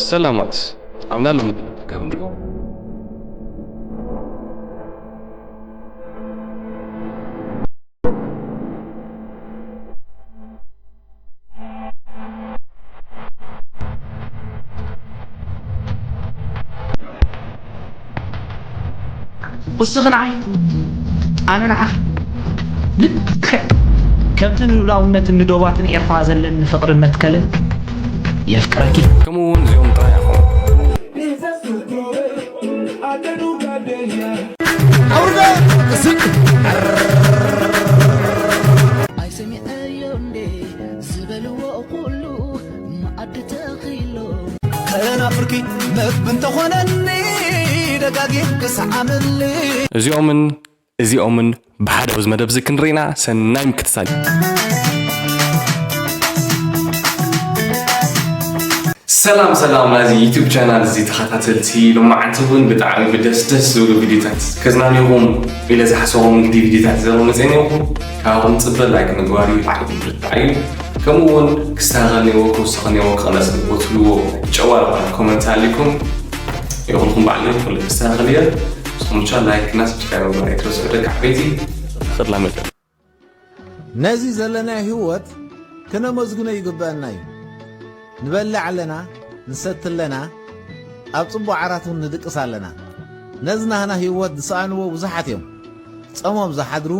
ሰላማት ኣምላኽ ገብሩ። ውስኺ ንዓይ ኣነ ንዓኺ ልክዕ ከምቲ ንሉላውነትን ንዶባትን ኤርትራ ዘለኒ ፍቕርን መትከልን የፍቅረኪ። ከምኡ እውን እዚኦም ጥራይ ኣይኾኑ። ኣይሰሚዐዮ እንዴ ዝበልዎ ኩሉ መኣዲ ተኺሎ ከናፍርኪ መግቢ እንተኾነኒ ደጋጊም ክሰዓመኒ እዚኦምን እዚኦምን ብሓደ ኣብዚ መደብ እዚ ክንርኢና ሰናይ ምክትታል። ሰላም ሰላም ናዚ ዩቱብ ቻናል እዚ ተኸታተልቲ፣ ሎማዓንቲ እውን ብጣዕሚ ብደስ ደስ ዝብሉ ቪዲዮታት ከዝናንኹም ኢለ ዝሓሰቦም ንግዲ ቪዲዮታት ዘሮ መፅእን ይኹም። ካብኹም ፅበ ላይክ ምግባር እዩ። ብጣዕሚ እዩ። ከምኡ እውን ክስተኻኸል ነይዎ ክውሰኸ ነይዎ ክቐነስ ነይዎ ትብልዎ ጨዋር ኮመንት ኣሊኩም ይኹልኩም ባዕለ ኩሉ ክስተኻኸል እየ። ንስኹም ብቻ ላይክ እና ሰብስክራይብ ምግባር ኣይትረስዑ ደቂ ዓበይቲ። ክላ መጠን ነዚ ዘለናዮ ህይወት ክነመስግኖ ይግበአና እዩ። ንበልዕ ኣለና፣ ንሰቲ ኣለና፣ ኣብ ጽቡቕ ዓራት እውን ንድቅስ ኣለና። ነዚ ናህና ህይወት ዝሰኣንዎ ብዙሓት እዮም። ጸሞም ዝሓድሩ፣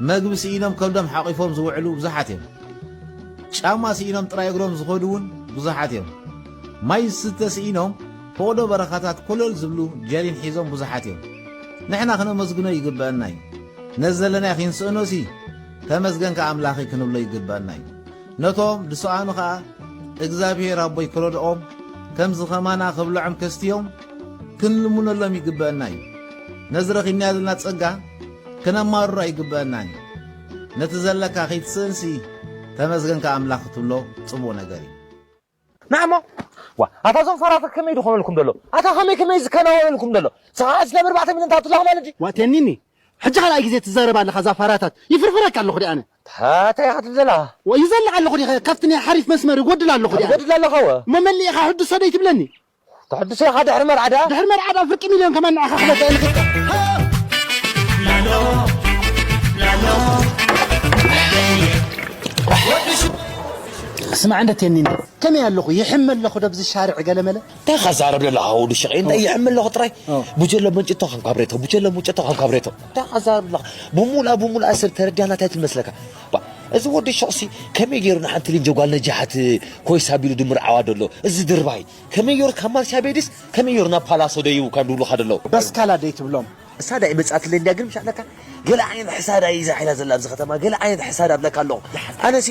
መግቢ ስኢኖም ከብዶም ሓቒፎም ዝውዕሉ ብዙሓት እዮም። ጫማ ስኢኖም ጥራይ እግሮም ዝኸዱ እውን ብዙሓት እዮም። ማይ ዝስተ ስኢኖም ፈቕዶ በረኻታት ኮለል ዝብሉ ጀሪን ሒዞም ብዙሓት እዮም። ንሕና ክነመስግኖ ይግበአና እዩ። ነዚ ዘለናዮ ክንስእኖሲ ተመስገንካ ኣምላኸይ ክንብሎ ይግበአና እዩ። ነቶም ዝሰኣኑ ኸኣ እግዚኣብሔር ኣቦይ ክረድኦም ከምዚ ኸማና ክብልዖም ከስትዮም ክንልምነሎም ይግበአና እዩ። ነዚ ረኺብናዮ ዘለና ጸጋ ክነማርሮ ኣይግበአናን እዩ። ነቲ ዘለካ ከይትስእንሲ ተመስገንካ ኣምላኽ ክትብሎ ጽቡቕ ነገር እዩ። ንዓሞ ዋ ኣታ ዞም ፋራታት ከመይ ድኾነልኩም ደሎ ኣታ ከመይ ከመይ ዝከናወነልኩም ደሎ ሰዓት ስለ ኣርባዕተ ሚሊዮን ታትላኹ ማለት እዩ ዋቴኒኒ ሕጂ ካልኣይ ግዜ ትዛረብ ኣለኻ እዛ ፋራታት ይፍርፍረካ ኣለኹ ዲኣነ ታታይ ኢኻ ትብል ዘለኻ ይዘልዕ ኣለኹ ዲኸ ካብቲ ናይ ሓሪፍ መስመር ይጎድል ኣለኹ ዲኣነ ትጎድል ኣለኻ ወ እሞ መሊእኻ ሕድሶ ደይ ትብለኒ ተሕድሶ ኢኻ ድሕሪ መርዓ ደኣ ድሕሪ መርዓ ደኣ ፍርቂ ሚልዮን ከማን ንዓኻ ክህበካ እየ ንኽእል ስማዕ እንደ ቴኒኒ ከመይ ኣለኹ ይሕመ ኣለኹ ደብዚ ሻርዕ ገለመለ እንታይ ኸዛረብ ዘለኻ ወዲ ሽቐይ እንታይ ይሕመ ኣለኹ ጥራይ ቡጀሎ መንጭቶ ከም ካብሬቶ ቡጀሎ መንጭቶ ከም ካብሬቶ እንታይ ኸዛረብ ኣለኻ ብሙላ ብሙላ ሰብ ተረዲያና እንታይ ትመስለካ ባ እዚ ወዲ ሽቕሲ ከመይ ገይሩ ንሓንቲ ልንጀ ጓል ነጃሓት ኮይሳ ቢሉ ድምርዓዋ ደሎ እዚ ድርባይ ከመይ ገይሩ ካብ ማርሻ ቤድስ ከመይ ገይሩ ናብ ፓላሶ ደይቡ ካብ ድብሉኻ ደሎ በስካላ ደይ ትብሎም እሳ ዳይ መጻትለ እንዲያ ግን ምሻለካ ገለ ዓይነት ሕሳዳ እዩ ዛሒላ ዘላ ኣብዚ ከተማ ገለ ዓይነት ሕሳዳ ኣብለካ ኣለኹ ኣነሲ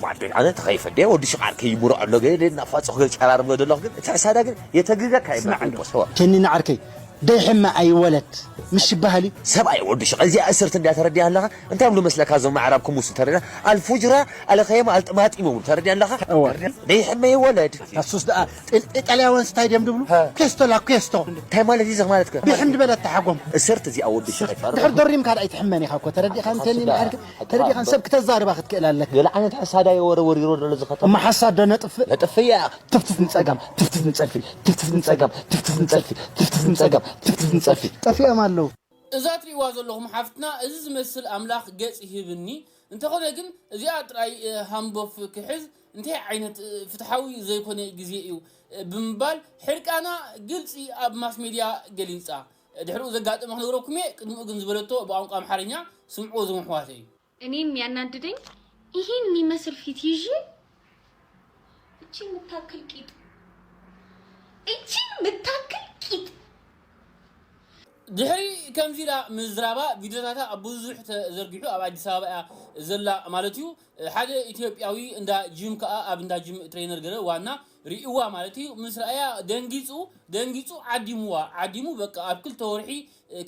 ማዕበል ኣነ ተኸይፈ ደ ወዲ ሽቃር ከይምሮ ኣሎ ገ ደ ናፋጽኹ ገ ጨራርም ገ ደለኹ ግን እቲ ሕሳዳ ግን የተግገካ ይብላል ተኒ ንዓርከይ ደይሕመ ኣይወለድ ምሽ ይበሃል እዩ ሰብኣይ ወዲ ሽቃ እዚኣ እስርት እንዲያ ተረዲያ ኣለኻ እንታይ ብሉ መስለካ እዞም ኣዕራብ ክሙስ ተረዲያ ኣልፉጅራ ኣልኸየማ ኣልጥማጢም ይብሉ ተረዲያ ኣለኻ ደይሕመ ይወለድ እሱስ ደኣ ኢጣልያውያን ስታይ ድዮም ድብሉ ኬስቶ ላ ኬስቶ እንታይ ማለት እዩ ማለት ከ ብሕምድ በለት ተሓጎም እስርት እዚኣ ወዲ ሽቃ ድሕር ደሪምካ ደኣ ኣይትሕመን ኢኻ እኮ ተረዲኻ እንተኒ ንዓርከ ተረዲኻ ሰብ ክተዛርባ ክትክእል ኣለካ ገለ ዓይነት ሕሳዳ የወረ ወሪሮ ዘሎ ዝኸተማ እማ ሓሳድ ዶ ነጥፍእ ነጥፍያ ትፍትፍ ንጸጋም ትፍትፍ ንጸልፊ ትፍትፍ ንጸጋም ትፍትፍ ንጸልፊ ትፍትፍ ንጸጋም ትፍትፍ ንጸልፊ ጠፊኦም ኣለዉ እዛ ትሪእዋ ዘለኹም ሓፍትና እዚ ዝመስል ኣምላኽ ገጽ ይህብኒ እንተኾነ ግን እዚኣ ጥራይ ሃምቦፍ ክሕዝ እንታይ ዓይነት ፍትሓዊ ዘይኮነ ግዜ እዩ ብምባል ሕርቃና ግልፂ ኣብ ማስ ሜድያ ገሊፃ ድሕሪኡ ዘጋጠመ ክነግረኩም እየ ቅድሚኡ ግን ዝበለቶ ብቋንቋ ኣምሓርኛ ስምዕዎ እዞም ኣሕዋተይ እኔ የሚያናድደኝ ይሄን የሚመስል ፊት ይዤ እቺ የምታክል ቂጥ እቺ የምታክል ቂጥ ድሕሪ ከምዚ ኢላ ምዝራባ ቪድዮታታ ኣብ ብዙሕ ተዘርጊሑ ኣብ ኣዲስ ኣበባ እያ ዘላ ማለት እዩ ሓደ ኢትዮጵያዊ እንዳ ጂም ከዓ ኣብ እንዳ ጂም ትሬነር ገለ ዋና ሪእዋ ማለት እዩ ምስ ረኣያ ደንጊፁ ደንጊፁ ዓዲምዋ ዓዲሙ በቃ ኣብ ክልተ ወርሒ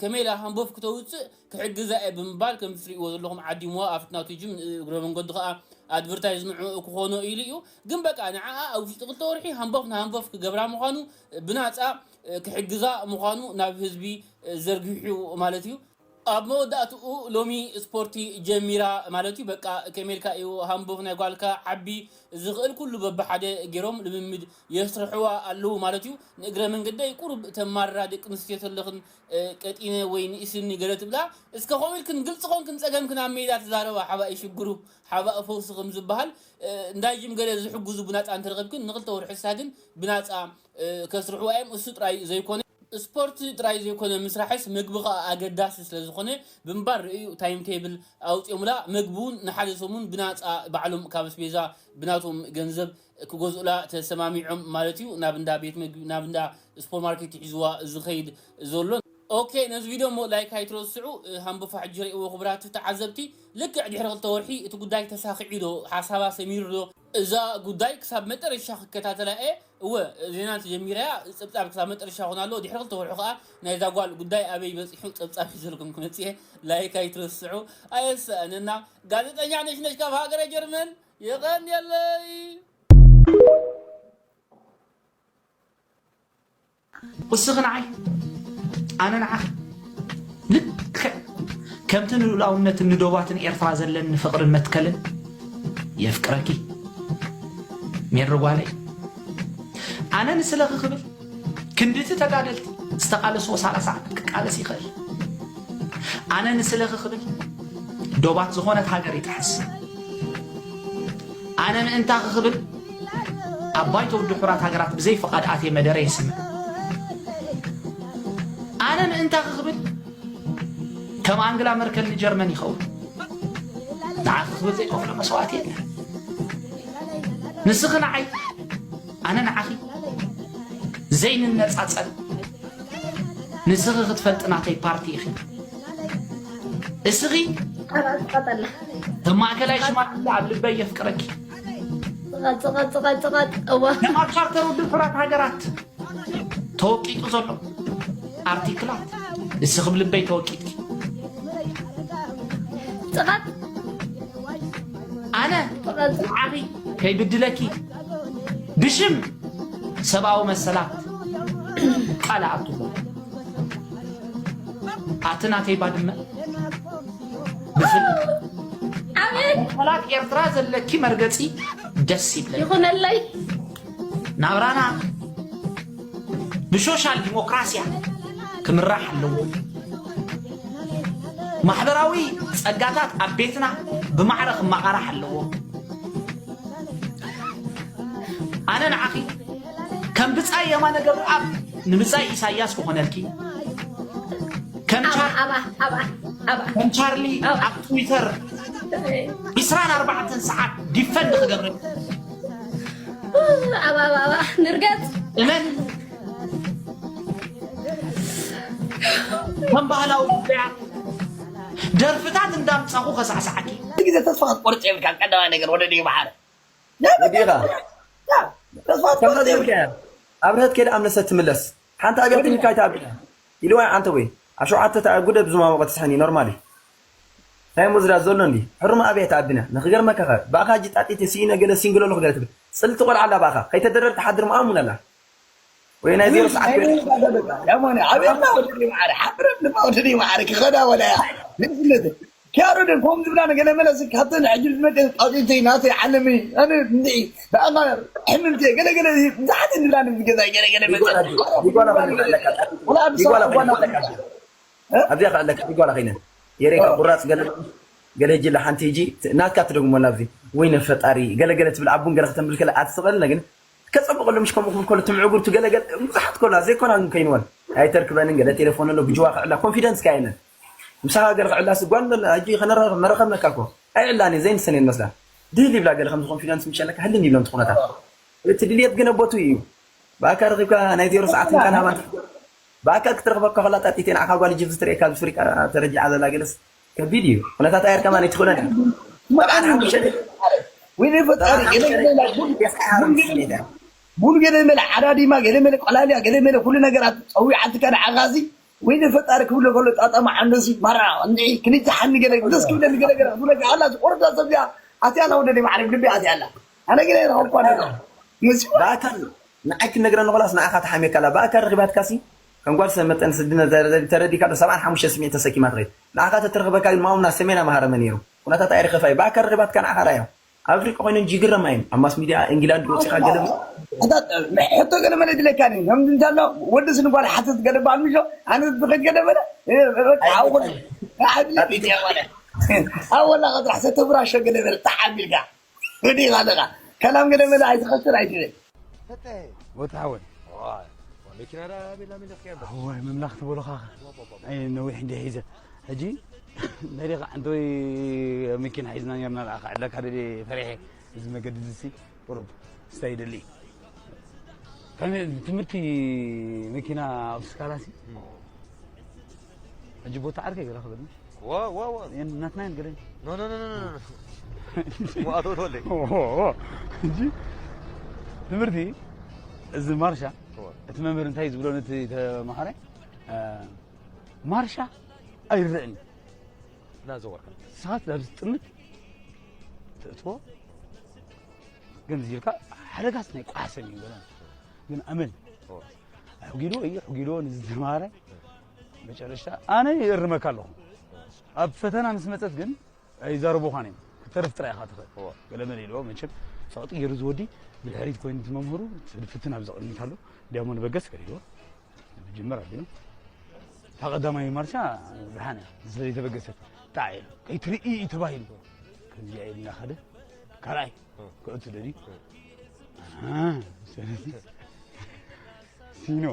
ከመይ ኢላ ሃንቦፍ ክተውፅእ ክሕግዛ እየ ብምባል ከምዚ ትሪእዎ ዘለኹም ዓዲምዋ ኣብቲ ናቱ ጅም እግረ መንገዱ ከዓ ኣድቨርታይዝ ንዕኡ ክኾኖ ኢሉ እዩ ግን በቃ ንዓኣ ኣብ ውሽጢ ክልተ ወርሒ ሃንቦፍ ንሃንቦፍ ክገብራ ምዃኑ ብናፃ ክሕግዛ ምዃኑ ናብ ህዝቢ ዘርጊሑ ማለት እዩ ኣብ መወዳእትኡ ሎሚ ስፖርቲ ጀሚራ ማለት እዩ። በቃ ከመይ ኢልካ እዩ ሃምቦፍ ናይ ጓልካ ዓቢ ዝኽእል ኩሉ በብሓደ ገይሮም ልምምድ የስርሕዋ ኣለዉ ማለት እዩ። ንእግረ መንገደይ ቁሩብ ተማርራ ደቂ ኣንስትዮ ተለኽን ቀጢነ ወይ ንእስኒ ገለ ትብላ እስከ ከምኡ ኢልክን ግልፂ ኮንክን ፀገምክን ኣብ ሜዳ ተዛረባ ሓባእ ሽግሩ ሓባእ ፈውሲ ከም ዝበሃል እንዳ ጅም ገለ ዝሕግዙ ብናፃ እንተረኸብክን ንክልተ ወርሒ እሳ ግን ብናፃ ከስርሕዋ እዮም። እሱ ጥራይ ዘይኮነ ስፖርት ጥራይ ዘይኮነ ምስራሕስ ምግቢ ከዓ ኣገዳሲ ስለዝኾነ ብምባር ርእዩ ታይም ቴብል ኣውፅኦምላ ምግቢ እውን ንሓደ ሰሙን ብናፃ ባዕሎም ካብ ኣስቤዛ ብናቶም ገንዘብ ክገዝኡላ ተሰማሚዖም ማለት እዩ። ናብ እንዳ ቤት ምግቢ ናብ እንዳ ሱፐርማርኬት ሒዝዋ ዝኸይድ ዘሎ። ኦኬ ነዚ ቪድዮ ሞ ላይክ ኣይትረስዑ። ሃምቦፋ ሕጂ ርእይዎ ክቡራት ተዓዘብቲ። ልክዕ ድሕሪ ክልተ ወርሒ እቲ ጉዳይ ተሳኺዑ ዶ ሓሳባ ሰሚሩ ዶ? እዛ ጉዳይ ክሳብ መጠረሻ ክከታተላ እየ። እወ ዜና እንተጀሚረያ ፀብፃብ ክሳብ መጠረሻ ኾን ኣለዎ። ድሕሪ ክልተ ወርሒ ከዓ ናይዛ ጓል ጉዳይ ኣበይ በፂሑ ፀብፃብ ሒዘልኩም ክመፅእ እየ። ላይክ ኣይትረስዑ። ኣየሰኣነና ጋዜጠኛ ነሽነሽ ካብ ሃገረ ጀርመን የቐንየለይ። እስኺ ንዓይ ኣነ ንዓኺ ልክዕ ከምቲ ንልኡላውነትን ንዶባትን ኤርትራ ዘለኒ ፍቕርን መትከልን የፍቅረኪ ሜሪ ጓለይ። ኣነ ንስለኺ ክብል ክንድቲ ተጋደልቲ ዝተቓለስዎ ሳላሳ ዓመት ክቃለስ ይኽእል። ኣነ ንስለኺ ክብል ዶባት ዝኾነት ሃገር ይጥሕስ። ኣነ ምእንታኺ ክብል ኣብ ባይቶ ውድብ ሕቡራት ሃገራት ብዘይ ፍቓድ ኣትየ መደረ የስምዕ። ኣነ ምእንታኺ ክብል ከም ኣንግላ መርከል ንጀርመን ይኸውን። ንዓኺ ክብል ዘይከፍሎ መስዋእቲ የለን። ንስኺ ንዓይ ኣነ ንዓኺ ዘይንነፃፀል። ንስኺ ክትፈልጢ ናተይ ፓርቲ ኢኺ። እስኺ ኣባል ትቐጠላ ከም ማእከላይ ሽማግለ ኣብ ልበይ የፍቅረኪ። ጽቐጥ ጽቐጥ ጽቐጥ ጽቐጥ እዋ ከም ኣብ ቻርተር ውድብ ሕቡራት ሃገራት ተወቂጡ ዘሎ ኣርቲክላት እስኺ ብ ልበይ ተወቂጥኪ። ጽቐጥ ኣነ ጽቐጥ ንዓኺ ከይብድለኪ ብሽም ሰብኣዊ መሰላት ቃል ኣኣቱ። ኣቲ ናተይ ባድመ ብፍል ኣሜን መሰላት ኤርትራ ዘለኪ መርገጺ ደስ ይብለኒ። ይኹነለይ ናብራና ብሶሻል ዲሞክራስያ ክምራሕ ኣለዎ። ማሕበራዊ ጸጋታት ኣብ ቤትና ብማዕረ ክመቓራሕ ኣለዎ። ኣነ ንዓኺ ከም ብጻይ የማነ ገብረኣብ ንብጻይ ኢሳያስ ክኾነልኪ ከም ኣባ ቻር- ኣባ ኣባ ኣባ ከም ቻርሊ ኣብ ትዊተር ዕስራን ኣርባዕተን ሰዓት ዲፈንድ ክገብረልኪ ኣባ ኣባ ኣባ ንርገጽ እመን ከም ባህላዊ ጉዳያት ደርፍታት እንዳምጻኹ ከሳዕሳዓኪ ግዜ ተስፋ ክትቆርፅ የብልካ ቀዳማይ ነገር ወደ ድዩ መሓረ ወዲኻ ተስፋ ክትቆርፅ የብልካ ኣብርሀት ከይደ ኣምለሰት ትምለስ ሓንቲ ኣብያ ትንካ ኣይተኣብያ ኢልዋ ዓንተ ወይ ኣብ ሸውዓተ ተኣጉደ ብዝማወቀ ትስሕኒ ኖርማል እዩ ናይ ሙዝራ ዘሎ እንዲ ሕሩም ኣብያ ተኣብና ንክገርመካ ከ ብኣኻ ጅጣጢት ሲኢነ ገለ ሲንግሎ ኣለኹ ገለ ትብል ፅልቲ ቆልዓ ኣላ ብኣኻ ከይተደረር ትሓድር ምኣሙን ኣላ ወይ ናይ ዜሮ ሰዓት ገለ ያማኒ ኣቤትና ወደ ድዩ መሓረ ሓብረ ድማ ወደ ድዩ መሓረ ክኸዳ ወላ ያ ንስነት ኪያሮ ደን ኮም ዝብላ ነገለ መለስ ካብተን ሕጂ ዝመደ ጣውጢተይ ናተይ ዓለመይ ኣነ እንዲ ብኣማ ሕምምቲ ገለ ገለ ብዙሓት እንብላ ንብገዛ ገለ ገለ መጸ ዲጓላ ኮይነ ኣለካ ዲጓላ ኮይነ ኣለካ ኣብዚኣ ከ ኣለካ ዲጓላ ኮይነ የሬካ ቁራፅ ገለ ገለ ጅላ ሓንቲ ሂጂ ናትካ ትደግሞ ናብዚ ወይነ ፈጣሪ ገለገለ ትብል ኣቡን ገለ ከተንብል ከለ ኣትስቐል ግን ከፀብቐሉ ምሽ ከምኡ ክብል ከሎ ትምዕጉር ትገለገል ብዙሓት ከሎ ዘይኮና ግን ከይንወን ኣይተርክበንን ገለ ቴሌፎን ኣሎ ብጅዋ ክዕላ ኮንፊደንስ ካየለን ምሳኻ ገለ ክዕላ ስጓን ዘሎ ሕጂ ከነራኸብ መረኸብነካ እኮ ኣይዕላን እዩ ዘይንሰን እየን መስላ ድህል ይብላ ገለ ከምዚ ኮንፊደንስ ምሸለካ ህልን ይብሎም ትኹነታት እቲ ድልየት ግን ኣቦቱ እዩ ብኣካ ረኺብካ ናይ ዜሮ ሰዓት እንካ ናባን ብኣካ ክትረኽበካ ከላ ጣጢቴ ንዓኻ ጓል ጅብ ዝትርእየካ ኣብ ሱሪካ ተረጂዓ ዘላ ገለስ ከቢድ እዩ ኩነታት ኣየር ከማን ኣይትኽእሎን እያ ወይኔ ፈጣሪ ገለ ገለ ቡን ገለ መለ ዓዳዲማ ገለ መለ ቆላልያ ገለ መለ ኩሉ ነገራት ፀዊዓትካ ንዓኻሲ ወይኔ ፈጣሪ ክብሎ ከሎ ጣጣማ ዓንደሲ ማራ እንዲ ክልተ ሓኒ ገለ ደስ ክብለኒ ገለ ገለ ክብለካ ኣላ ዝቆርዳ ሰብ እዚኣ ኣትያ ና ወደደይ ማዕረግ ልቢ ኣትያ ኣላ ኣነ ገለ ረኸብኳ ኣለና መሲዋ ብኣካል ንዓይ ክነግረኒ ኮላስ ንዓኻ ተሓሚየካ ኣላ ብኣካል ረኺባትካሲ ከም ጓል ሰብ መጠን ስድነት ተረዲካ ዶ ሰብዓን ሓሙሽተ ስሚዒት ተሰኪማ ትኸይድ? ንዓኻ ተትረኽበካ ግን ማሙና ሰሜን ኣምሃረ መን ነይሩ? ኩነታት ኣይረኸፋ እዩ። ብኣካል ረኺባትካ ንዓኻ ርኣዮ። ኣብ ኣፍሪቃ ኮይነን ጅግረማ እየን። ኣብ ማስ ሚድያ እንግላንድ ወፂኻ ገለ ሕቶ ገለ መለ ድለካ ነ ከም እንታሎ ወዲ ስንጓል ሓተት ገለ በዓል ምሾ ኣነ ዝኸድ ገለ መለ ኣወላ ቀጥራሕ ሰተብራሾ ገለ መለ ጣዓም ኢልካ ወዲ ኣለኻ ከላም ገለ መለ ኣይትኸስር ኣይትብል ወታወን መኪና ዳ ቤላ መለክያ ወይ መምላኽ ትበሉኻ ኣይ ነዊሕ እንደ ሒዘ ሕጂ ናይ ደኻ ዕንተወይ መኪና ሒዝና ነርና ደኣ ክዕድለካ ደልየ ፈሪሐ እዚ መገዲ ዝሲ ቁሩብ ስታይ ይደሊ ትምህርቲ መኪና ኣብ ስካላሲ ሕጂ ቦታ ዓርከይ ገላ ክብል ዋ ዋ ዋ ናትና ያን ገለ ኖ ኖ ኖ ኖ ኖ ዋ ኣቶ ተወልደ ሕጂ ትምህርቲ እዚ ማርሻ እቲ መምህር እንታይ ዝብሎ ነቲ ተማሃራይ ማርሻ ኣይረእን እናዘወርካ ሰዓት ናብ ዝጥምት ትእትዎ ግን ዝልካ ሓደጋስ ናይ ቋሕሰን እዩ ገለ ግን ኣመል ሕጊዶ እዩ ሕጊዶ ንዝተማረ መጨረሽታ ኣነ ይእርመካ ኣለኹ ኣብ ፈተና ምስ መፀት ግን ኣይዛረቡኻን እዮም ክተርፍ ጥራይ ኢኻ ትኽእል ገለ መለ ኢልዎ መቸም ጸቕጢ ገይሩ ዝወዲ ብድሕሪት ኮይኑ ትመምህሩ ትፍትን ኣብ ዘቕድሚት ኣሎ ዲያሞን በገስ ከሪድዎ ብጅምር ኣቢሉ እታ ቀዳማይ ማርሻ ብርሃን እያ ስለዘይተበገሰት ጣዕ ኢሉ ከይትርኢ እዩ ተባሂሉ ከምዚኣ ኢሉ እናኸደ ካልኣይ ክእቱ ደልዩ ስለዚ ሲኖ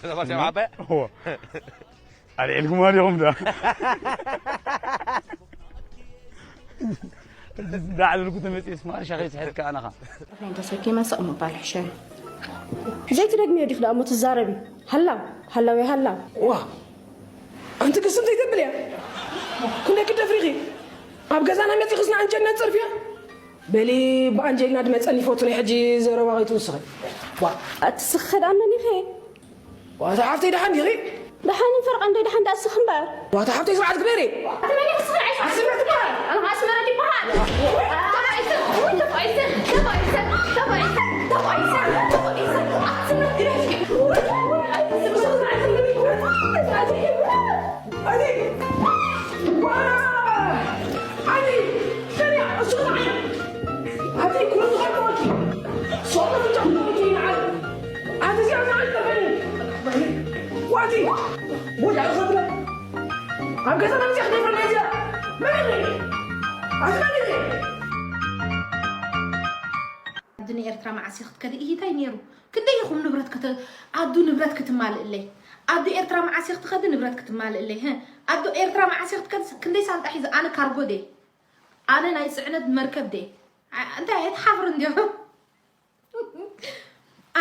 ተባርሻ ማዕበ ኣልዒልኩም ኣሊኹም ዳ ዳዕለልኩ ተመፅስ ማርሻ ከይስሕት ከኣናኻ ተሰኪመ ስቕ ምባል ሕሸኒ ዘይትደግምዮ ዲኽ ደኣ እሞ ትዛረቢ ሃላው ሃላው ሃላው ዋ ኣንቲ ክስም ዘይተብል እያ ክንደይ ክደፍሪኺ ኣብ ገዛና መፂኽስ ንኣንጀልና ፀርፍያ በሊ ብኣንጀልና ድመፀኒ ይፈቱ ናይ ሕጂ ዘረባ ከይትውስኺ ዋ ኣቲ ስኺ ደኣ መን ኢኺ ዋታ ሓፍተይ ደሓን ዲኺ ደሓንን ፈርቓን ዶ ደሓን ደኣ ስኺ እምበር ዋታ ሓፍተይ ስርዓት ግበሪ ኣብ ገዛ መምፅያ ክነብር ናይ እዚኣ መን ኣዝማድ እየ ዓዲ ንኤርትራ መዓስ ኢኺ ክትከዲ እሂታይ ነይሩ ክንደይ ኢኹም ንብረት ክተ ኣዱ ንብረት ክትማልእለይ ኣዱ ኤርትራ መዓስ ኢኺ ትኸዲ ንብረት ክትማልእለይ ህ ኣዱ ኤርትራ መዓስ ኢኺ ትከዲ ክንደይ ሳንጣ ሒዘ ኣነ ካርጎ ደ ኣነ ናይ ፅዕነት መርከብ ደ እንታይ ኣይትሓፍር እንዲኹም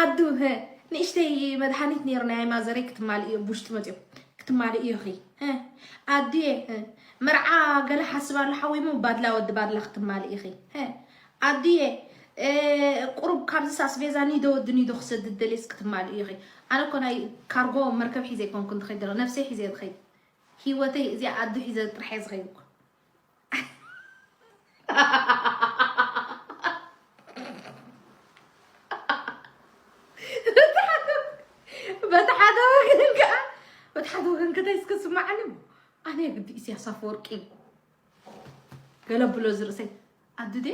ኣዱ ሀ ንእሽተይ መድሃኒት ነይሩ ናይ ማዘረይ ክትማልእዮ ቡሽቲ መፅዮ ክትማልእዮ ኺ ሀ ኣዱየ ሀ መርዓ ገለ ሓስብ ኣሎ ሓወይሞ ባድላ ወዲ ባድላ ክትማልእ ኢኺ ሀ ኣዱየ እ፣ ቁሩብ ካብዚስ ኣስቤዛ ኒዶ ወዲ ኒዶ ክሰድድ ደልየስ ክትማልእ ኢኺ ኣነ እኮ ናይ ካርጎ መርከብ ሒዘ ኣይኮንኩን ዝኸይድ ዘሎ ነብሰይ ሒዘ ዝኸይድ ሂወተይ እዚኣ ኣዱ ሒዘ ጥራሕ እየ ዝኸይድ እኮ በቲ ሓደ ወገን ከዓ በቲ ሓደ ወገን ከታይ እስከ ስማዓኒ ኣነ ግዲ ኢሳያስ ኣፈወርቂ ገለ ብሎ ዝርእሰይ ኣድዴ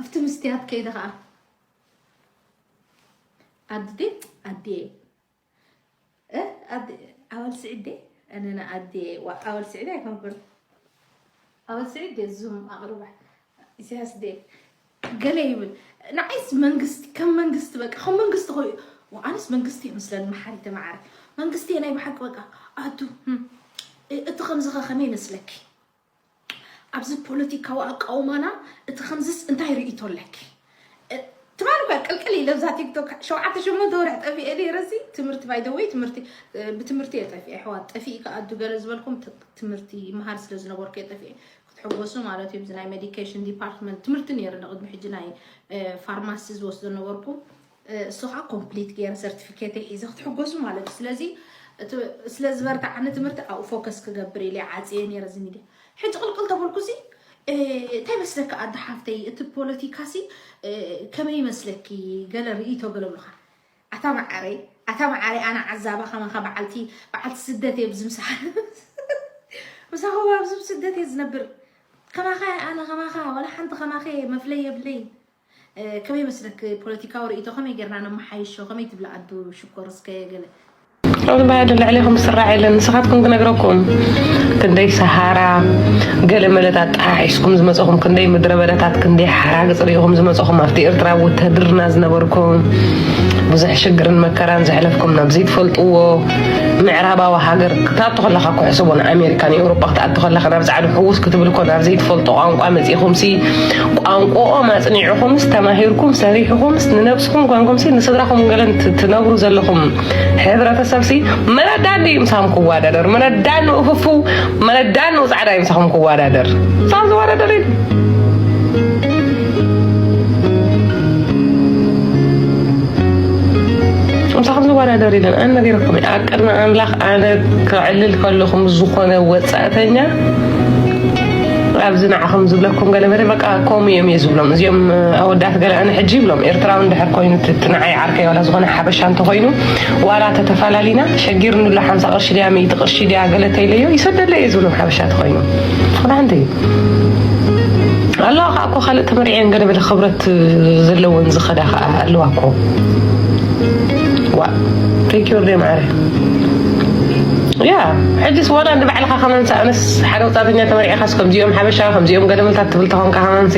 ኣብቲ ምስትያት ከይደ ከዓ ኣድዴ ኣዴ ኣበል ስዒድ ደ ኣነና ኣዴ ኣበል ስዒድ ኣይኮንኩን ኣበል ስዒድ ደ ዙም ኣቕርባ ኢሳያስ ደ ገለ ይብል ንዓይስ መንግስቲ ከም መንግስቲ በቃ ከም መንግስቲ ኮይ ኣነስ መንግስቲ ይመስለኒ መሓሪ ተመዓሪ መንግስቲ ናይ ብሓቂ በቃ ኣዱ እቲ ከምዚ ከ ከመይ ይመስለኪ ኣብዚ ፖለቲካዊ ኣቃውማና እቲ ከምዝስ እንታይ ርእይቶ ኣለኪ? ትማል እኳ ቅልቅል ኢለ ብዛ ቲክቶክ ሸውዓተ ሸሞንተ ወርሒ ጠፊኤ ነይረ ሲ ትምህርቲ ባይ ዘ ወይ ትምህርቲ ብትምህርቲ እየ ጠፊኤ ኣሕዋት ጠፊኢ ከኣ ኣዱ ገለ ዝበልኩም ትምህርቲ ይመሃር ስለ ዝነበርኩ እየ ጠፊኤ ክትሕጎሱ ማለት እዩ ብዚ ናይ ሜዲኬሽን ዲፓርትመንት ትምህርቲ ነይረ ንቅድሚ ሕጂ ናይ ፋርማሲ ዝወስዶ ነበርኩ እሱ ከዓ ኮምፕሊት ገይረ ሰርቲፊኬተይ ሒዘ ክትሕጎሱ ማለት እዩ ስለዚ ስለ ዝበርትዓኒ ትምህርቲ ኣብኡ ፎከስ ክገብር ኢለ ዓፅየ ነይረ እዚ ሚድያ ሕጂ ቅልቅል ተበልኩ ሲ እንታይ መስለካ ኣደ ሓፍተይ እቲ ፖለቲካ ሲ ከመይ ይመስለኪ ገለ ርእይቶ ገለ ብሉካ ኣታ መዓረይ ኣታ መዓረይ፣ ኣነ ዓዛባ ከማኻ በዓልቲ በዓልቲ ስደት እየ። ብዝምሳሕ ምሳኹ ኣብዚ ስደት እየ ዝነብር። ከማኻ ኣነ ከማኻ ዋላ ሓንቲ ከማኸ መፍለይ የብለይን። ከመይ መስለክ ፖለቲካዊ ርእይቶ ከመይ ጌርና ነመሓይሾ? ከመይ ትብላ ኣዱ ሽኮር እስከ ገለ? ኣብዚ ባህል ልዕሌኹም ስራዕ የለን። ንስኻትኩም ክነግረኩም ክንደይ ሰሃራ ገለ መለት ኣጠሓሒስኩም ዝመፀኹም፣ ክንደይ ምድረ በዳታት፣ ክንደይ ሓራግፅ ርኢኹም ዝመፀኹም፣ ኣብቲ ኤርትራ ውትህድርና ዝነበርኩም ብዙሕ ሽግርን መከራን ዘሕለፍኩም ናብ ዘይትፈልጥዎ ምዕራባዊ ሃገር ክትኣቱ ከለኻ እኮ ሕስቦ፣ ንኣሜሪካ ንኤውሮጳ ክትኣቱ ከለኻ ናብ ጻዕዱ ሕውስ ክትብል እኮ ናብ ዘይትፈልጦ ቋንቋ መጺኹምሲ ቋንቋኦም ኣጽኒዕኹምስ ተማሂርኩም ሰሪሕኹምስ ንነብስኹም ኮንኩምሲ ንስድራኹም ገለን ት- ትነብሩ ዘለኹም ሕብረተሰብሲ መለዳን እዩ ምሳኹም ክወዳደር፣ መለዳን ንኡፍፉ፣ መለዳን ንኡ ጻዕዳ እዩ ምሳኹም ክወዳደር። ሳብ ዝወዳደር እዩ። ምሳኹም ዝወዳደር የለን። ኣነ ነጊረኩም እየ። ኣብ ቅድሚ ኣምላኽ ኣነ ከዕልል ከለኹም ዝኾነ ወጻእተኛ ኣብዚ ንዓኹም ዝብለኩም ገለ መለ በቃ ከምኡ እዮም እየ ዝብሎም። እዚኦም ኣወዳት ገለ ኣነ ሕጂ ይብሎም ኤርትራዊ እንድሕር ኮይኑ እቲ እቲ ንዓይ ዓርከይ ዋላ ዝኾነ ሓበሻ እንተኾይኑ ዋላ ተተፈላሊና ሸጊርኒ ኣሎ ሓምሳ ቅርሺ ድያ ሚእቲ ቅርሺ ድያ ገለ ተይለዮ ይሰደለ እየ ዝብሎም ሓበሻ ተኾይኑ። ፍቕዳ ሓንቲ እዩ። ኣለዋ ከዓ እኮ ካልእ ተመርዕየን ገለ በለ ክብረት ዘለወን ዝኸዳ ከዓ ኣለዋ እኮ። ዋ፣ ቴንክ ዩ ወደይ ማዕረ። ያ፣ ሕጅስ ዋላ ንባዕልኻ ከማን ሰኣነስ ሓደ ወጻእተኛ ተመርዒኻስ ከምዚኦም ሓበሻ ከምዚኦም ገለመልታት ትብል ተኾንካ ከማንሲ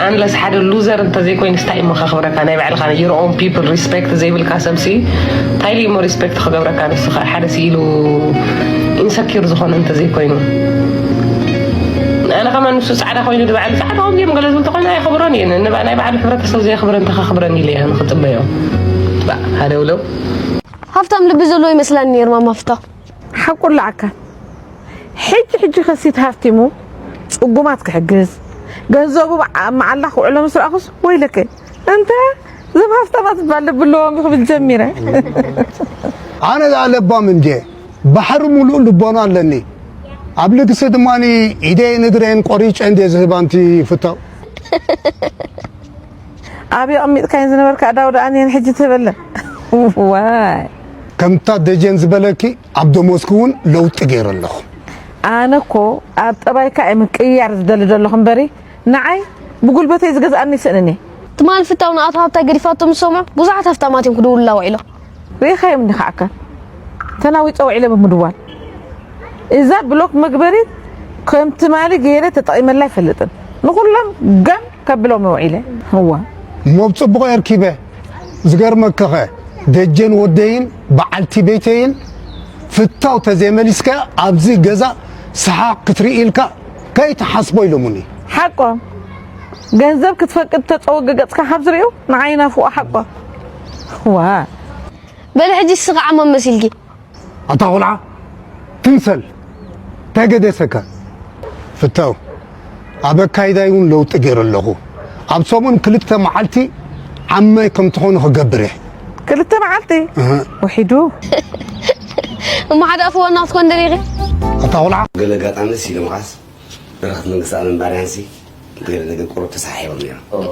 ኣንለስ ሓደ ሉዘር እንተዘይኮይንስ እንታይ እሞ ከኽብረካ? ናይ ባዕልኻ your own people respect ዘይብልካ ሰብሲ እንታይ ኢሉ እሞ ሪስፔክት ክገብረካ? ንስኻ ሓደ ስኢሉ ኢንሰኪር ዝኾነ እንተዘይኮይኑ ኣነ ከማን ንሱ ጻዕዳ ኮይኑ ንባዕሉ ጻዕዳ ከምዚኦም ገለ ዝብል ተኾይኑ ኣይኸብሮን እየ። ንባ- ናይ ባዕሉ ሕብረተሰብ ዘየኽብረ እንተኸኽብረን ኢለ እየ ንኽጽበዮ። ባ- ሓደ ውለው ሃብታም ልቢ ዘለዎ ይመስላኒ ነይሩ ማማ ፍታ። ሓቁ ኣለዓካ። ሕጂ ሕጂ ከሲት ሃፍቲሙ ጽጉማት ክሕግዝ፣ ገንዘቡ ብዓ- መዓላ ክውዕሎ ምስ ረኣኹስ፣ ወይለከ፣ እንተ እዞም ሃፍታማት እባ ልቢ ኣለዎም ክብል ጀሚረ። ኣነ ደኣ ለባም እንድየ፣ ባሕሪ ሙሉእ ልቦና ኣለኒ። ኣብ ልግሲ ድማ ኢደይን እግረይን ቆሪጨ እንድየ ዝህባ ኣንቲ ፍታው። ኣብዮ ኣሚጥካየን ዝነበርካ ኣዳው ደኣ እኒአን ሕጂ ትበለን። ዋይ ከምታ ደጀን ዝበለኪ ኣብ ደሞዝኪ እውን ለውጢ ገይረ ኣለኹ። ኣነ እኮ ኣብ ጠባይካ እየ ምቅይያር ዝደሊ ዘለኹ እምበሪ ንዓይ ብጉልበተይ ዝገዝኣኒ ይስእንን እየ። ትማሊ ፍታው ንኣቶ ሃብታይ ገዲፋቶ ምስ ሰምዑ ብዙሓት ሃፍታማት እዮም ክድውሉላ ውዒሎም። ርኢኻዮም እንዲኻ ኣካል ተናዊፀ ውዒለ ብምድዋል እዛ ብሎክ መግበሪት ከም ትማሊ ገይረ ተጠቒመላ ኣይፈልጥን። ንኹሎም ጋም ከብሎም ውዒለ። እዋ እሞ ብፅቡቕ የርኪበ። ዝገርመክኸ ደጀን ወደይን በዓልቲ ቤተይን ፍታው ተዘይመሊስካ ኣብዚ ገዛ ሰሓቕ ክትርኢ ኢልካ ከይትሓስቦ ኢሎሙኒ። ሓቆም ገንዘብ ክትፈቅድ ተፀወገ ገፅካ ካብ ዝርእዩ ንዓይ ናፍቆ ሓቆም። ዋ በሊ ሕጂ ስኻ ዓማም መሲልኪ። ኣታ ቆልዓ ትምሰል እንታይ ገደሰካ? ፍታው ኣብ ኣካይዳይ እውን ለውጢ ገይረ ኣለኹ። ኣብ ሰሙን ክልተ መዓልቲ ዓማይ ከም ትኾኑ ክገብር እየ። ክልተ መዓልቲ ውሒዱ። እሞ ሓደ ኣፍ ዋና ክትኮን ደሊኺ። ኣታ ቆልዓ ገለ ኣጋጣሚ ሲ ሎምዓስ በረኸት መንግስቲ ኣለም ባርያንሲ ገለ ነገር ቁሩብ ተሰሓሒቦም ነይሮም።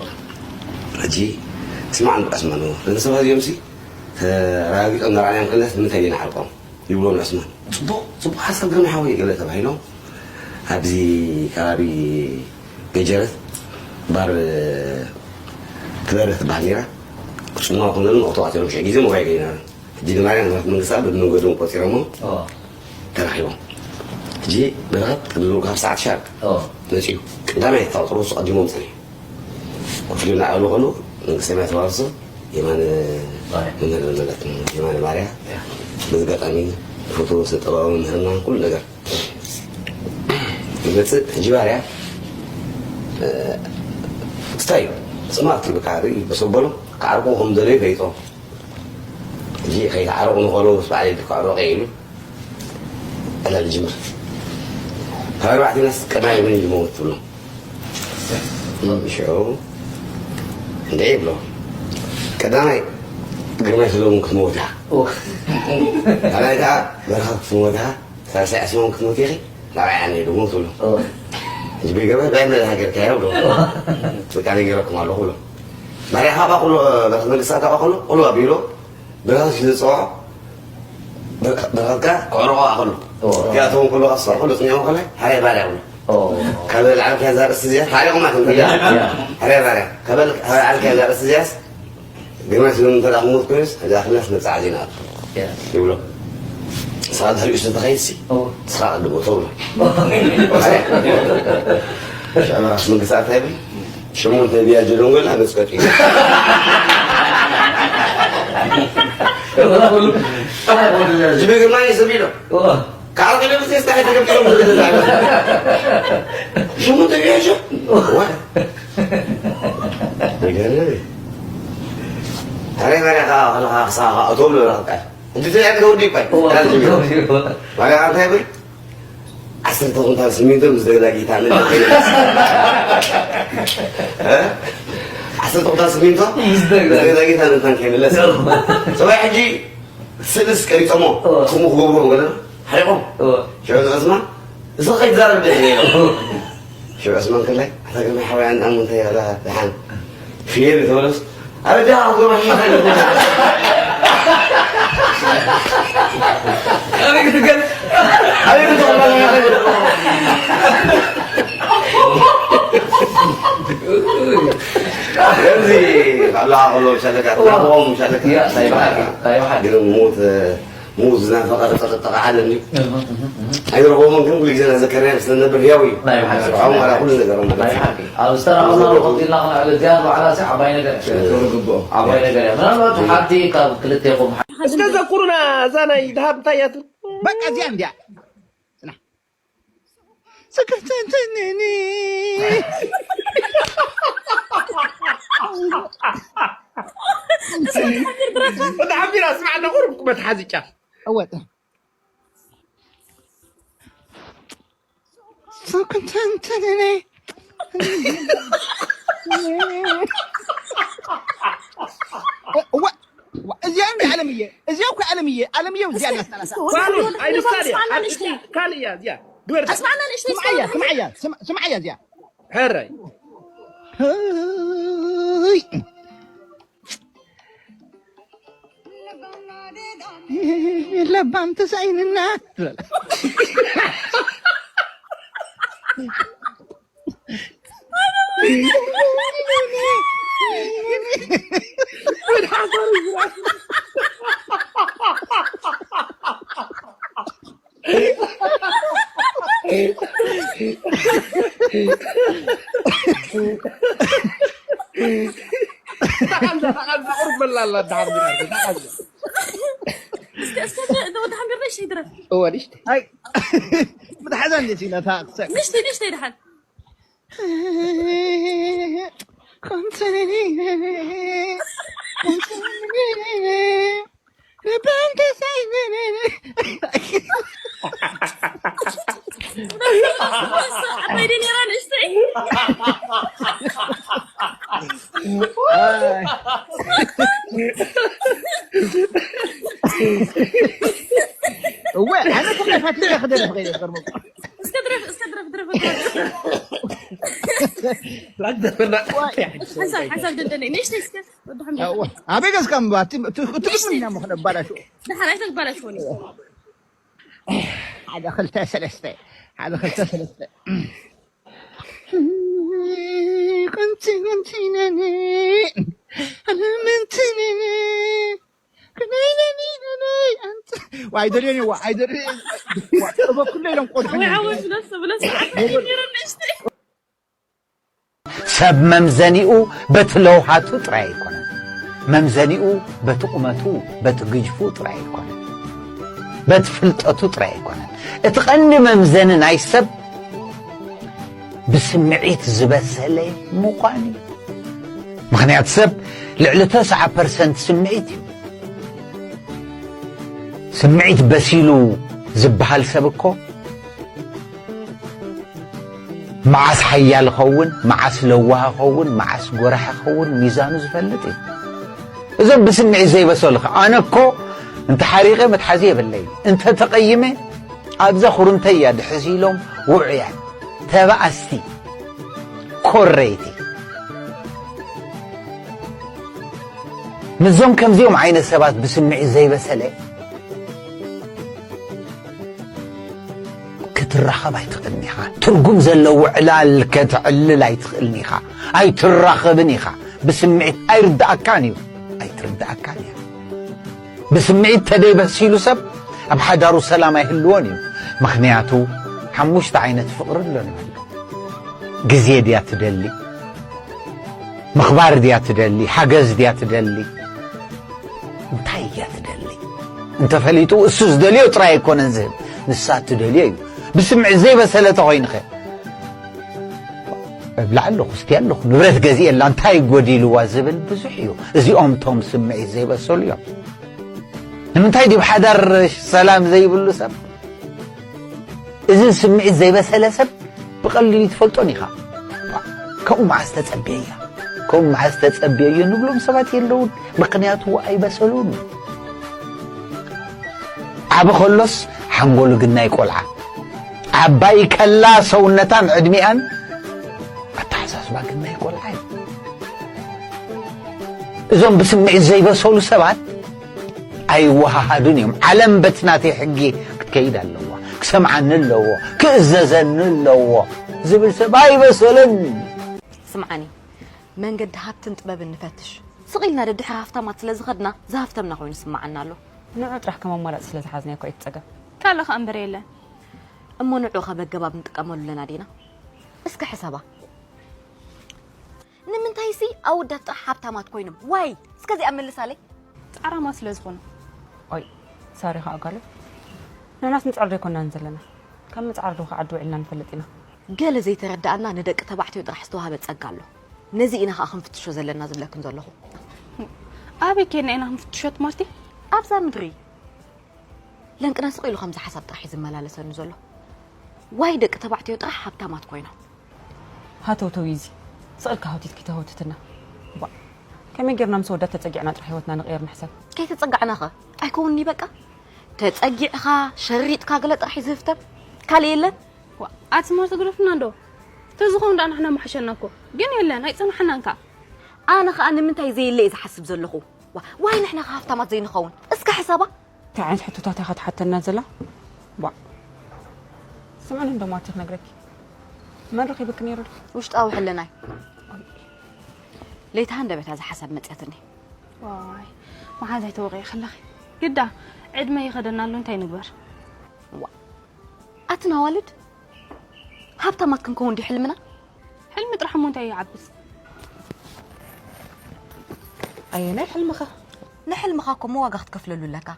ሕጂ ስማዕ እንዶ ዕስማን ነቲ ሰባት እዚኦም ሲ ተረጋጊጦም ንረኣናዮም ከለስ ንምንታይ ኢና ንዓርቆም? ይብሎ ንዑስማን። ጽቡቕ ጽቡቕ ሓሳብ ግርማይ ሓወይ ገለ ተባሂሎም ኣብዚ ከባቢ ገጀረት ባር ትበርህ ትበሃል ነይራ። ክጽምዋ ክብለሉ መእተዋት ኢሎም ሽዑ ግዜ ሞባይል ኣይነበረን። ሕጂ ንማርያም ንብረት መንግስቲ ኣብ በብመንገዶም ቆጺሮሞ ተራኺቦም። ሕጂ በረኸት ከም ዝብልካ ካብ ሰዓት ሻርፕ መጺኡ ቀዳማይ ተጣቕጥሮ እሱ ቀዲሞም ጸኒሑ። ኮፍ ኢሉ እናዕበሉ ከለዉ መንግስተ ሰማያት ተዋርሶ የማነ መምህር ማለት የማነ ማርያ በዚ ኣጋጣሚ ንፈትዎ ስነ ጥበባዊ መምህርና ኩሉ ነገር ይመፅእ ሕጂ ባርያ ክስታይ እዩ ስማርት እዩ በቃ ርኢ በሰበሎ ክዓርቁ ከም ዘለዩ ፈሊጦም ሕጂ ከይተዓረቑ ንኸለዉ ምስ በዓል ክዕረቑ ኢሉ ዕላል ይጅምር ካብ ኣርባዕተ ናስ ቀዳማይ እውን ይመውት ትብሎም ሽዑ እንደ ይብሎ ቀዳማይ ግርማይ ስለውን ክትመውት ኢኻ ካልኣይ ከዓ በረኻ ክትመውት ኢኻ ሳልሳይ ዕስማን ክትመውት ኢኺ ራብዓይ ኣነ ኢሉ እውን ትብሎ ሕጂ ብገበር ዳይመ ሃገርካ ይብሎ በቃ ነጊረኩም ኣለኹ ብሎ ማርያ ካባ ኩሎ በረኸት መንግስታ ካባ ኩሎ ቁሉ ኣቢሎ ብረኸት ስለ ዝጸውዖ፣ ብረኸትካ ክዕርቖ ኣኽሉ። እዎ። እቲኣቶም ከለዉ ካብ ዝሰርሑ ልጽንኦም ከላይ፣ ሓራይ ባርያ ይብሉ። እዎ። ካብ ለዓልካ እዛ ርእሲ እዚኣ፣ ሓሪቑማ ትንከ። እያ፣ እያ። ሓራይ ባርያ። ካብ ለዓልካ እዛ ርእሲ እዚኣስ፣ ግርማይ ስለ እንተ ደኣ ክሞት ኮይኑስ፣ እዛ ክላስ መብጽዓ ዜና እያ። ይብሎ። ንስኻ ድሕሪኡ ስለ ትኸይድሲ፣ እዎ። ንስኻ ቀድሞ ተብሎ። እዎ። ሽዑ ራስ መንግስቲ እንታይ ይብል? ሸሞንተ ቢያጆ ደንጎላ መጽቀጢ። ጅቢ ግርማይ ሰብ ኢሎ። እዎ። ካብ ክልተ ብዝሕ ስታይ ተገብሮም ዝግዛዕ። ሸሞንተ ቢያጆ? ዋ። ይገርም። ታዲያ ታዲያ ከኣ ከለኻ ክሳኻ እቶም ንብረኻ ቃል። እንዲ ተያቂ ተወዲ እኳ። እዎ። ታዲያ ጅቢ። እዎ። ባሪኻ እንታይ ይብል? ዓሰርተ ኩንታል ስሚንቶ ምስ ደግዳጊታ ንታን ከይምለስ። እ? ዓሰርተ ኩንታል ስሚንቶ ምስ ደግዳጊታ። ምስ ደግዳጊታ ንታን ከይምለስ። ሰብኣይ ሕጂ ስእልስ ቀሪጾሞ፣ እዎ። ከምኡ ክገብሩ ገለ ሓሪቖም። እዎ። ሽዑ ዝዕስማ፣ እዚ ከይትዛረብ ደስ ይብሎ። እዎ። ሽዑ ዕስማን ከላይ፣ ኣታ ግርማይ ሓወይ፣ ኣን-፣ ኣን እንታይ ያላ ደሓን። ፍየል ተበለስ፣ ኣረ ደሃ ክትገብር ሓሻ ይብሎ። ኣበይ ክትገል? ኣበይ ክትገል? ከምዚ፣ ባዕላ ከሎ ሸለካ፣ እዎ። ናብኦም ሸለካ። ያ፣ ናይ ብሓቂ፣ ናይ ብሓቂ። ግን ሞት፣ ሞት ዝናፈቐ ዝጠጠጠቐ ዓለም እዩ። እህ፣ እህ፣ እህ። ኣይረኸቦምን ግን ኩሉ ግዜ እናዘከርናዮ ስለ ንነብር ህያው እዩ። ናይ ብሓቂ። ስርሖም ዋላ ኩሉ ነገሮም። ናይ ብሓቂ። ኣብ ዝተረኸብናሉ ቀጺልና ክንዕል እዚኣ ንባዕላ ሲ ዓባይ ነገር እያ። እህ። ዓባይ ነገር እያ። ምናልባት ሓንቲ ካብ ክልቴኹም ሓ-፣ እስከ ዘኩሩና እዛ ናይ ደሃብ እንታይ እያ ትብል? በቃ እዚኣ እንድያ። ጽናሕ። ስክፍተንተንኒ። እንተ ሓቢራ ስማዕ ኣለኹ ርብኩ መትሓዚ ጫፍ። እወ። ስክፍተንተንኒ። እወ። ዋ፣ እዚኣ እንዲ ኣለምየ፣ እዚኣ እኮ ኣለምየ፣ ኣለምየ እዚኣ እስከ፣ እናስታላሳ። እስከ ወዲ ጓሉ፣ ሓቢር ኣይንሳድ እያ። እስማዕና ንእሽተይ። ካልእ እያ እዚኣ። ግበር። እስማዕና ንእሽተይ፣ ስምዓያ፣ እስከ ወዲ ስምዓያ፣ ስም-፣ ስምዓያ እዚኣ። ሕራይ። ህይ። ለባም ተሳኢንና። ተቓንዛ፣ ተቓንዛ፣ ቁሩብ በላ ኣላ፣ ደሓር ቢራ፣ ተቓንዛ። እስከ፣ እስከ፣ ደ-፣ ደ-፣ ወዲ ሓሚድ ንእሽተይ ድረፍ። እወ፣ ንእሽተይ። ኣይ፣ ምትሓዛ እንዴት ኢላ ታክሰ? ንእሽተይ፣ ንእሽተይ ደሓን። ኮንተኔ፣ ኮንተኔ፣ በንተ ሳይነኔ። ዓባይ ድየ ነይራ ንእሽተይ። እወ፣ ኣነ እኮ ፈቲነ ክደርፍ ከይደ ዝገርመኩም። እስከ ድረፍ፣ እስከ ድረፍ፣ ድረፍ፣ ድረፍ። ሓንሳብ፣ ሓንሳብ ደደነይ። ንእሽተይ እስከ፣ ወዲ ሓምድ። እወ፣ ኣበይ ገዝካ እምባ? እቲ፣ እቲ፣ እቲ ንእሽተይ። ግጥም ኢና እሞ ክነባላሽዎ። ደሓር ኣይተባላሽዎኒ። ሓደ፣ ክልተ፣ ሰለስተ። ሓደ፣ ክልተ፣ ሰለስተ። ቅንቲ፣ ቅንቲ ነኒ። ኣነ ምንቲ ነኒ። ዋይ፣ ደልዮኒ፣ ዋይ፣ ደልዮኒ። ዋ፣ እበኩሎ ኢሎም ቆድሑኒ። ሓወይ፣ ሓወይ፣ ብለስ፣ ብለስ፣ ዓባይ ነይረ ንእሽተይ። ሰብ መምዘኒኡ በቲ ለውሃቱ ጥራይ ኣይኮነን። መምዘኒኡ በቲ ቁመቱ፣ በቲ ግጅፉ ጥራይ ኣይኮነን። በቲ ፍልጠቱ ጥራይ ኣይኮነን። እቲ ቀንዲ መምዘኒ ናይ ሰብ ብስምዒት ዝበሰለ ምዃን እዩ። ምኽንያቱ ሰብ ልዕሊ ተስዓ ፐርሰንት ስምዒት እዩ። ስምዒት በሲሉ ዝበሃል ሰብ እኮ መዓስ ሓያል ኸውን፣ መዓስ ለዋህ ኸውን፣ መዓስ ጎራሕ ኸውን ሚዛኑ ዝፈልጥ እዩ። እዞም ብስምዒት ዘይበሰሉ ኸ፣ ኣነ እኮ እንተ ሓሪቐ መትሓዚ የብለይ፣ እንተ ተቐይመ ኣብዛ ኩርምተይ እያ ድሕዝ ኢሎም ውዑያት፣ ተባኣስቲ፣ ኮረይቲ። ምስዞም ከምዚኦም ዓይነት ሰባት ብስምዒት ዘይበሰለ ክትራኸብ ኣይትኽእልን ኢኻ። ትርጉም ዘለዎ ዕላል ከተዕልል ኣይትኽእልን ኢኻ። ኣይትራኸብን ኢኻ። ብስምዒት ኣይርድኣካን እዩ። ኣይትርድኣካን እያ። ብስምዒት ተደይበሲሉ ሰብ ኣብ ሓዳሩ ሰላም ኣይህልዎን እዩ። ምኽንያቱ ሓሙሽተ ዓይነት ፍቕሪ ኣሎ ንብል። ግዜ ድያ ትደሊ? ምኽባር ድያ ትደሊ? ሓገዝ ድያ ትደሊ? እንታይ እያ ትደሊ? እንተፈሊጡ እሱ ዝደልዮ ጥራይ ኣይኮነን ዝህብ፣ ንሳ ትደልዮ እዩ። ብስምዒት ዘይበሰለ ተኾይንኸ? እብላ ኣለኹ፣ እስቲ ኣለኹ፣ ንብረት ገዚኤላ እንታይ ጎዲልዋ ዝብል ብዙሕ እዩ። እዚኦም እቶም ስምዒት ዘይበሰሉ እዮም። ንምንታይ ድዩ ሓዳር ሰላም ዘይብሉ ሰብ? እዚ ስምዒት ዘይበሰለ ሰብ ብቐሊሉ ትፈልጦን ኢኻ። ከምኡ መዓስ ተጸብየያ? ከምኡ መዓስ ተጸብየዮ ንብሎም ሰባት የለውን። ምኽንያቱ ኣይበሰሉን። ዓቢ ከሎስ ሓንጎሉ ግናይ ቆልዓ። ዓባይ ከላ ሰውነታን ዕድሚኣን ኣተሓሳስባ ግናይ ቆልዓ እዩ። እዞም ብስምዒት ዘይበሰሉ ሰባት ኣይወሃሃዱን እዮም። ዓለም በቲ ናተይ ሕጊ ክትከይድ ኣለዋ። ክሰምዓኒ ኣለዎ፣ ክእዘዘኒ ኣለዎ ዝብል ሰብ ኣይበሰለን። ስምዓኒ፣ መንገዲ ሃብትን ጥበብን ንፈትሽ። ስቕ ኢልና ደድሕሪ ሃፍታማት ስለ ዝኸድና ዝሃፍተምና ኮይኑ ስምዓና ኣሎ። ንዑ ጥራሕ ከም ኣማራጺ ስለ ዝሓዝናዮ እኮ እዩ እቲ ጸገም። ካልእ ከኣ እምበር የለን። እሞ ንዑ ከ በገባብ ንጥቀመሉ ኣለና ዲና? እስከ ሕሰባ። ንምንታይሲ ኣወዳት ጥራሕ ሃብታማት ኮይኖም? ዋይ? እስከ እዚኣ መልሳለይ። ጻዕራማት ስለ ዝኾኑ። ኦይ፣ ሳሪ ከኣ ጓለይ። ንሕናስ ንጽዕር ዶ ኣይኮናን ዘለና? ካብ ምጽዓር ዶ ከ ዓዲ ውዒልና ንፈልጥ ኢና? ገለ ዘይተረድኣና ንደቂ ተባዕትዮ ጥራሕ ዝተዋህበ ጸጋ ኣሎ። ነዚ ኢና ከኣ ክንፍትሾ ዘለና ዝብለክን ዘለኹ። ኣበይ ኬድና ኢና ክንፍትሾ ትማርቲ? ኣብዛ ምድሪ። ለንቅነ ስቕ ኢሉ ከምዚ ሓሳብ ጥራሕ እዩ ዝመላለሰኒ ዘሎ። ዋይ ደቂ ተባዕትዮ ጥራሕ ሃብታማት ኮይኖም። ሃተውተው እዩ እዚ። ስቕ ኢልካ ሃውቲት ከይተሃውትትና። ባ፣ ከመይ ጌርና ምስ ወዳት ተጸጊዕና ጥራሕ ህይወትና ንቕየር ንሕሰብ። ከይተጸጋዕናኸ? ኣይከውንኒ በቃ። ተጸጊዕኻ፣ ሸሪጥካ ገለ ጥራሕ እዩ ዝህፍተም። ካልእ የለን? ዋ፣ ኣቲ ስማርት ግደፍና እንዶ። ተዝኸውን ደኣ ንሕና ምሓሸና እኮ። ግን የለን፣ ኣይጸናሕናን ከኣ። ኣነ ኸኣ ንምንታይ ዘየለ እየ ዝሓስብ ዘለኹ። ዋ፣ ዋይ ንሕና ከ ሃፍታማት ዘይንኸውን? እስከ ሕሰባ። እንታይ ዓይነት ሕቶታት እያ ትሓተና ዘላ? ዋ። ስምዕኒ እንዶ ማርቲ ክነግረኪ። መን ረኺብኪ ነይሩ ዶ? ውሽጣዊ ሕልናይ። ለይታ ሃንደበታ እዛ ሓሳብ መጽያትኒ። ዋይ፣ መሓዛይ ተወቒዐ ከለኺ። ግዳ፣ ዕድመ ይኸደና ኣሎ፣ እንታይ ንግበር? ዋ። ኣትን ኣዋልድ፣ ሃብታማት ክንከውን ድዩ ሕልምና? ሕልሚ ጥራሕ እሞ እንታይ ይዓብስ? ኣየናይ ሕልምኻ? ንሕልምኻ እኮ እሞ ዋጋ ክትከፍለሉ ኣለካ።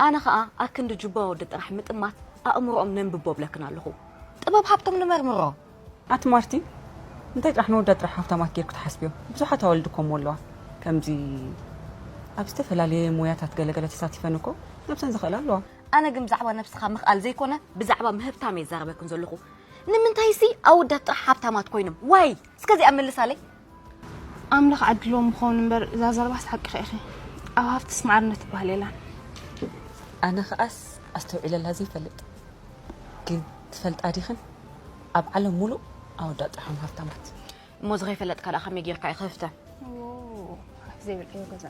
ኣነ ኸኣ ኣክንዲ ጁባ ወዲ ጥራሕ ምጥማት ኣእምሮኦም ነንብቦ እብለክን ኣለኹ። ጥበብ ሃብቶም ንመርምሮ። ኣቲ ማርቲ፣ እንታይ ጥራሕ ንወዳ ጥራሕ ሃብታማት ጌርኩ ትሓስብዮ? ብዙሓት ኣዋልድ እኮ እሞ ኣለዋ። ከምዚ ኣብ ዝተፈላለየ ሞያታት ገለገለ ተሳቲፈን እኮ ነብሰን ዝኽእላ ኣለዋ። ኣነ ግን ብዛዕባ ነብስኻ ምኽኣል ዘይኮነ፣ ብዛዕባ ምህብታም እየ ዝዛረበክን ዘለኹ። ንምንታይሲ ኣወዳት ጥራሕ ሃብታማት ኮይኖም? ዋይ? እስከ እዚኣ መልሳለይ። ኣምላኽ ዓድልዎም ምኸውን እምበር፣ እዛ ዘረባስ ሓቅኺ ኢኺ። ኣብ ሃፍትስ ማዕርነት ትበሃል የላን። ኣነ ኸኣስ ኣስተውዒለላ ዘይፈልጥ። ግን ትፈልጣ ዲኽን? ኣብ ዓለም ሙሉእ ኣወዳት ጥራሕ እዮም ሃብታማት። እሞ እዚ ከይፈለጥካ ደኣ ከመይ ጌርካ እዩ ክህፍተ? ኦ፣ ዘይብልካዮ ገዛ።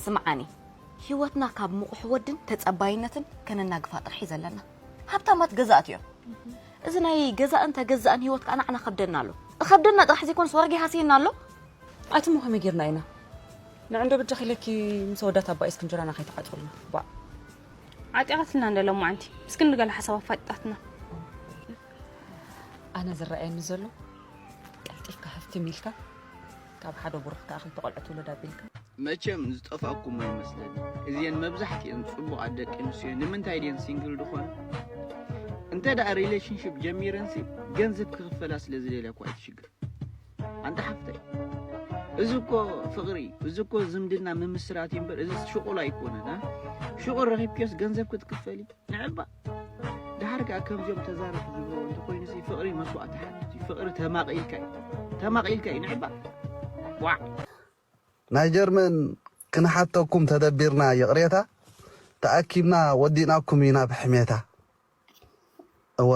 ስምዓኒ፣ ህይወትና ካብ ምቑሕ ወድን ተጸባይነትን ከነናግፋ ጥራሕ እዩ ዘለና። ሃብታማት ገዛእቲ እዮም። እዚ ናይ ገዛእን ተገዛእን ህይወት ከኣ ንዓና ከብደና ኣሎ። እኸብደና ጥራሕ ዘይኮነስ ወርጊ ሃስየና ኣሎ። ኣቲ እሞ ከመይ ጌርና ኢና? ንዕንዶ ብጃኺ ኢለኪ ምስ ወዳት ኣባኢስ ክንጀራና ከይትዓጽውልና። ቧዕ። ዓጢቓትልና እንደ ሎማዓንቲ። ምስኪን ንገለ ሓሳብ ኣፋጢጣትና። ኣነ ዝረኣየኒ ዘሎ፣ ቀልጢፍካ ሃፍትም ኢልካ፣ ካብ ሓደ ብሩኽ ከኣ ክልተ ቆልዑ ትውለድ ኣቢልካ። መቸም ዝጠፋእኩም ኣይመስለኒ። እዚኤን መብዛሕትኤን ጽቡቓት ደቂ ኣንስትዮ እየን። ንምንታይ ድየን ሲንግል ዝኾና? እንተ ደኣ ሪሌሽንሺፕ ጀሚረንሲ፣ ገንዘብ ክኽፈላ ስለ ዝደልያ እኳ እዩ እቲ ሽግር። ኣንታ ሓፍተይ፣ እዚ እኮ ፍቕሪ፣ እዚ እኮ ዝምድና ምምስራት እዩ እምበር፣ እዚ ሽቑል ኣይኮነን፣ አ? ሽቑል ረኺብክዮስ ገንዘብ ክትክፈሊ? ንዕባ። ደሓር ከኣ ከምዚኦም ተዛረብቲ ዝብልዎ እንተኾይኑሲ፣ ፍቕሪ መስዋእቲ ይሓትት እዩ፣ ፍቕሪ ተማቒልካ እዩ፣ ተማቒልካ እዩ፣ ንዕባ። ዋዕ። ናይ ጀርመን ክንሓተኩም ተደቢርና ይቕሬታ፣ ተኣኪብና ወዲእናኩም ኢና ብሕሜታ። እወ፣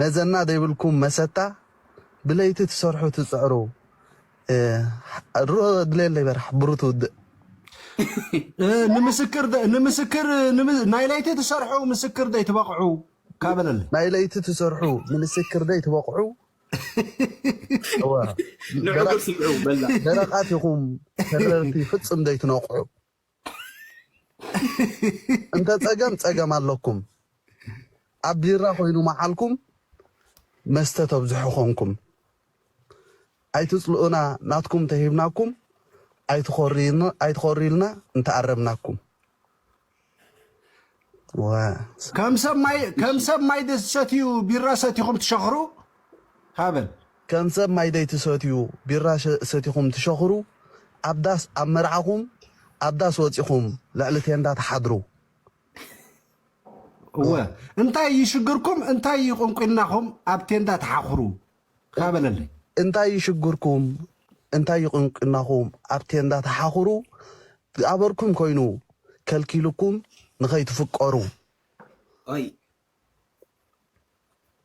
መዘና ዘይብልኩም መሰታ፣ ብለይቲ ትሰርሑ ትጽዕሩ። እ፣ ርኦ ድሌለይ በራሕ፣ ብሩ ትውድእ። እ፣ ንምስክር ደ- ንምስክር ንምስ- ናይ ለይቲ ትሰርሑ ምስክር ደይ ትበቕዑ ካበለለ ናይ ለይቲ ትሰርሑ ንምስክር ደይ ትበቕዑ። እወ፣ ንዕጉር ስምዑ በላ ደረቓት ኢኹም፣ ተረርቲ ፍጽም ደይ ትነቕዑ። እንተ ጸገም ጸገም ኣለኩም፣ ኣብ ቢራ ኮይኑ መዓልኩም መስተ ተብዝሑ ኾንኩም። ኣይትጽልኡና፣ ናትኩም ተሂብናኩም፣ ኣይትኾርዩና- ኣይትኾርዩልና እንተኣረምናኩም። ወ- ከም ሰብ ማይ ከም ሰብ ማይ ደስ ሰትዩ ቢራ ሰቲኹም ትሸኽሩ ሃበል ከም ሰብ ማይ ደይትሰትዩ ቢራ ሸ- ሰቲኹም ትሸኽሩ። ኣብ ዳስ ኣብ መርዓኹም ኣብ ዳስ ወፂኹም ልዕሊ ቴንዳ ትሓድሩ። እወ እንታይ ይሽግርኩም እንታይ ይቁንቁናኹም ኣብ ቴንዳ ትሓኽሩ ሃበለለይ እንታይ ይሽግርኩም እንታይ ይቁንቁናኹም ኣብ ቴንዳ ትሓኽሩ። ዝኣበርኩም ኮይኑ ከልኪልኩም ንኸይትፍቀሩ። ኦይ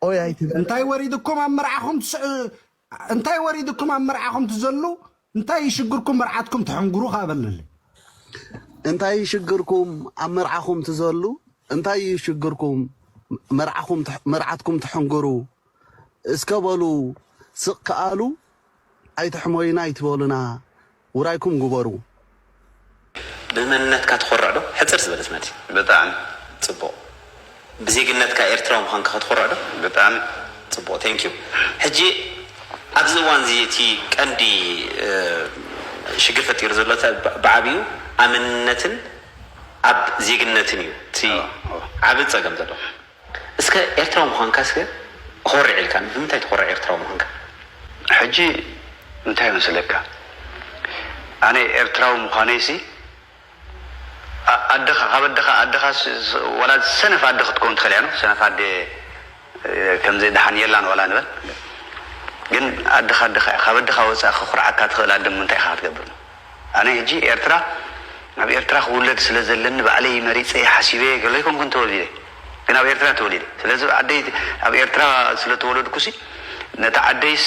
ኦይ ኣይትበል። እንታይ ወሪድኩም ኣብ መርዓኹም ትስ- እንታይ ወሪድኩም ኣብ መርዓኹም ትዘሉ እንታይ ይሽግርኩም መርዓትኩም ትሕንግሩ ሃበለለይ እንታይ ይሽግርኩም ኣብ መርዓኹም ትዘሉ? እንታይ ይሽግርኩም መርዓኹም ትሕ- መርዓትኩም ትሕንግሩ? እስከ በሉ ስቕ ከኣሉ ኣይትሕመዩና ኣይትበሉና፣ ውራይኩም ግበሩ። ብመንነትካ ትኾርዕ ዶ? ሕፅር ዝበለት መልሲ። ብጣዕሚ ፅቡቕ። ብዜግነትካ ኤርትራዊ ምዃንካ ክትኾርዕ ዶ? ብጣዕሚ ፅቡቕ፣ thank you። ሕጂ ኣብዚ እዋን እዚ እቲ ቀንዲ እ፣ ሽግር ፈጢሩ ዘሎ ተ- ብ- ብዓብዩ ኣብ መንነትን ኣብ ዜግነትን እዩ እቲ ዓቢ ፀገም ዘሎ። እስከ ኤርትራዊ ምዃንካ እስከ ኮርዕ ኢልካ ንምንታይ ትኾርዕ ኤርትራዊ ምዃንካ? ሕጂ እንታይ መስለካ ኣነ ኤርትራዊ ምዃነይሲ ኣ- ኣደኻ ካብ ኣደኻ ኣደኻ ስ- ስ- ወላ ሰነፍ ኣደ ክትከውን ትኽእል እያ ነው ሰነፍ ኣደ እ፣ ከምዚ ደሓን የላን ዋላ ንበል ግን ኣደኻ ኣደኻ እያ ካብ ኣደኻ ወፃእ ክኩርዓካ ትኽእል ኣደ ምንታይ ኢኻ ክትገብር ነው ኣነ ሕጂ ኤርትራ ኣብ ኤርትራ ክውለድ ስለ ዘለኒ ባዕለይ መሪፀ ሓሲበ ገሎ ይኮንኩን ተወሊደ ግን ኣብ ኤርትራ ተወሊደ ስለዚ ዓደይ ኣብ ኤርትራ ስለተወለድኩሲ ነቲ ዓደይስ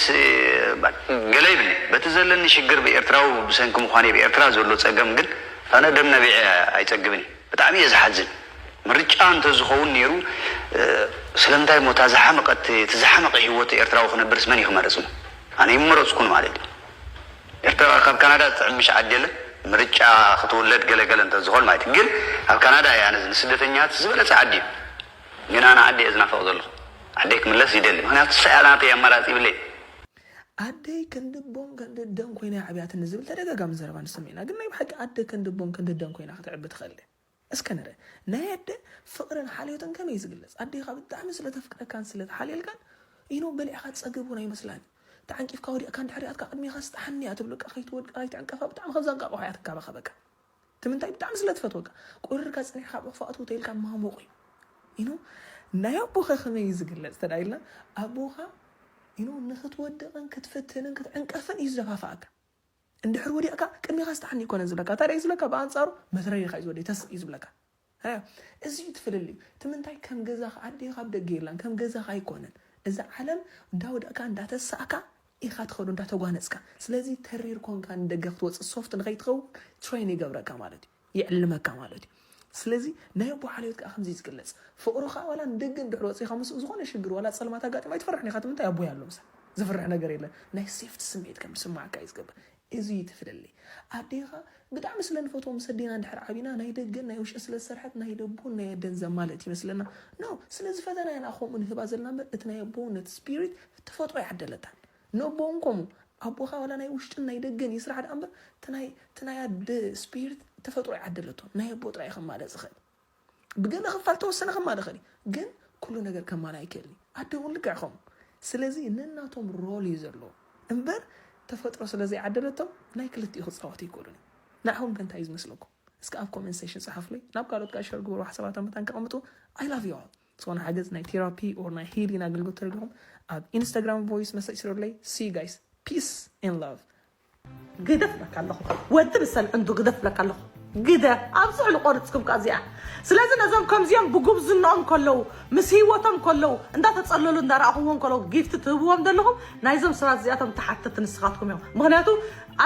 ገለ ይብኒ በቲ ዘለኒ ሽግር ብኤርትራዊ ብሰንኪ ምዃነ ብኤርትራ ዘሎ ፀገም ግን ኣነ ደም ነቢዐ ኣይፀግብን እዩ ብጣዕሚ እየ ዝሓዝን ምርጫ እንተዝኸውን ነይሩ ስለምንታይ ሞ እታ ዝሓመቀት እቲ ዝሓመቀ ህይወት ኤርትራዊ ክነብርስ መን እዩ ክመርፅ ኣነ ይመረፅኩን ማለት እዩ ኤርትራ ካብ ካናዳ ዝጥዕም ምሽ ዓዲ የለን ምርጫ ክትውለድ ገለገለ እንተዝኾን ማለት እዩ ግን ኣብ ካናዳ እያ ነዚ ንስደተኛት ዝበለፀ ዓዲ እዩ ግን ኣነ ዓዲ እየ ዝናፈቕ ዘለኹ ዓደይ ክምለስ ይደሊ ምክንያቱ ሰኣላተይ ኣማራፂ ይብለይ ኣደይ ክንዲ ቦን ክንዲ ደን ኮይና ዓብያትኒ ዝብል ተደጋጋሚ ዘረባ ንሰምዕ ኢና ግን ናይ ብሓቂ ኣደ ክንዲ ቦን ክንዲ ደን ኮይና ክትዕቢ ትኽእል እስከ ንረ ናይ ኣደ ፍቕርን ሓልዮትን ከመይ ዝግለጽ ኣዴኻ ብጣዕሚ ስለ ተፍቅረካን ስለ ትሓልየልካን ኢኖ በሊዕኻ ትጸግብ እውን ኣይመስላን ተዓንቂፍካ ወዲቕካ እንድሕር ኣትካ ቅድሜኻ ስጥሓኒ እያ ትብለካ ከይትወድቃ ከይትዕንቀፋ ብጣዕሚ ከም ዛንቃቆሖ እያ ትንከባኸበካ እቲ ምንታይ ብጣዕሚ ስለ ትፈትወካ ቁርርካ ጸኒሕካ ኣብ ሕቑፋ ኣትው ተኢልካ ማሞቕ እዩ ኢኖ ናይ ኣቦኻ ከመይ እዩ ዝግለጽ ተዳ ኢልና ኣቦኻ ኢኖ ንክትወድቕን ክትፍትንን ክትዕንቀፍን እዩ ዝደፋፍኣካ እንድሕር ወዲቕካ ቅድሜኻ ስጥሓኒ ይኮነን ዝብለካ እንታይ ደኣ እዩ ዝብለካ ብኣንጻሩ መትረሪኻ እዩ ዝወደ ተስእ እዩ ዝብለካ ኣያ እዚ እዩ እቲ ፍልልዩ እቲ ምንታይ ከም ገዛኻ ኣዴኻ ኣብ ደገ የላን ከም ገዛኻ ኣይኮነን እዛ ዓለም እንዳወደቕካ እንዳተሳእካ ኢኻ ትኸዶ እንዳተጓነፅካ ስለዚ ተሪር ኮንካ ንደገ ክትወፅእ ሶፍት ንኸይትኸውን ትሬን ይገብረካ ማለት እዩ ይዕልመካ ማለት እዩ ስለዚ ናይ ኣቦ ሓልዮት ከዓ ከምዚ ዝግለፅ ፍቕሩ ከዓ ዋላ ንደገ እንድሕር ወፂኻ ምስኡ ዝኾነ ሽግር ዋላ ፀልማት ኣጋጢማ ኣይትፈርሕን ኢኻ እቲ ምንታይ ኣቦይ ኣሎ ምሳ ዝፍርሕ ነገር የለን ናይ ሴፍቲ ስምዒት ከም ዝስማዓካ እዩ ዝገብር እዚ እዩ እቲ ፍልልይ ኣዴኻ ብጣዕሚ ስለ ንፈትዎ ምስ ኣዴና እንድሕር ዓቢና ናይ ደገን ናይ ውሽጥን ስለ ዝሰርሐት ናይ ደቦን ናይ ኣደን ዘማልእት ይመስለና no ስለ ዝፈተና ኢና ከምኡ ንህባ ዘለና እምበር እቲ ናይ ኣቦውን ነቲ ስፒሪት ተፈጥሮ ኣይዓደለታን ንኣቦውን ከምኡ ኣቦኻ ዋላ ናይ ውሽጥን ናይ ደገን ይስራሕ ደኣ እምበር እቲ ናይ ኣደ ስፒሪት ተፈጥሮ ኣይዓደለቶን ናይ ኣቦ ጥራይ ከማልእ ዝኽእል ብገለ ክፋል ተወሰነ ከማልእ ኽእል ግን ኩሉ ነገር ከማልእ ኣይክእልን ኣደ እውን ልክዕ ከምኡ ስለዚ ነናቶም ሮል እዩ ዘለዎ እምበር ተፈጥሮ ስለ ዘይዓደለቶም ናይ ክልቲኡ ክፃወቱ ይክእሉን እዩ ንዓኹም ከ እንታይ እዩ ዝመስለኩም እስከ ኣብ ኮመንት ሴሽን ፀሓፍለይ ናብ ካልኦት ከዓ ሸር ግበሩ ሓሳባቶም መታን ከቐምጡ I love you all ዝኾነ ሓገዝ ናይ ቴራፒ or ናይ ሂሊን ኣገልግሎት ተደሊኹም ኣብ ኢንስታግራም ቮይስ መሰጅ ስረለይ see you guys peace and love ግደፍ ብለካ ኣለኹ ወዲ ብሰል ዕንዱ ግደፍ ብለካ ኣለኹ ግደ ኣብዚ ሕሉ ቆርፅኩም ካ እዚኣ ስለዚ ነዞም ከምዚኦም ብጉብዝናኦም ከለዉ ምስ ህይወቶም ከለዉ እንዳተፀለሉ እንዳረኣኹዎም ከለዉ ጊፍቲ ትህብዎም ዘለኹም ናይዞም ሰባት እዚኣቶም ተሓተቲ ንስኻትኩም እዮም ምክንያቱ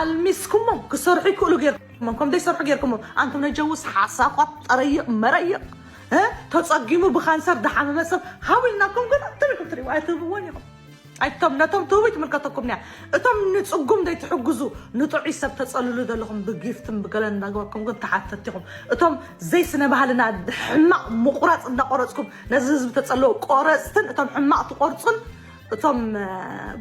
ኣልሚስኩሞም ክሰርሑ ይክእሉ ገይርኩም መንኮም ዘይሰርሑ ጌርኩም። ኣንቱም ነጀውስ ሓሳኳት ጠረይቕ መረይቕ፣ እ? ተጸጊሙ ብካንሰር ድሓመመ ሰብ ሃው ኢልናኩም ግን ትሪኹም ትሪቡ ኣይትህብዎን ኢኹም። ኣይቶም ነቶም ትህቡ ይትምልከተኩም እያ። እቶም ንጽጉም ዘይትሕግዙ ንጥዑይ ሰብ ተጸልሉ ዘለኹም ብጊፍትን ብገለን እንዳገበርኩም ግን ተሓተቲ ኢኹም። እቶም ዘይስነ ባህልና ሕማቕ ምቑራጽ እንዳቆረጽኩም ነዚ ህዝቢ ተጸልዎ ቆረጽትን እቶም ሕማቕ ትቆርጹን እቶም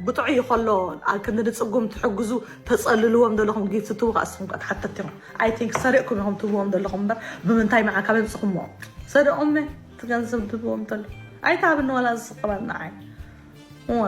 ብጥዑይ ከሎ ኣብ ክንዲ ንጽጉም ትሕግዙ ተጸልልዎም ዘለኹም ጊፍት ትህቡ ከዓ እስኹም ከዓ ተሓተቲ ኢኹም። I think ሰሪቕኩም ኢኹም ትህብዎም ዘለኹም እምበር ብምንታይ መዓካ መምጽኹሞ? ሰሪቖም እቲ ገንዘብ ትህብዎም ተሎ ኣይትሃብኒ ዋላ ዝስቀባል ንዓይ። እዋ።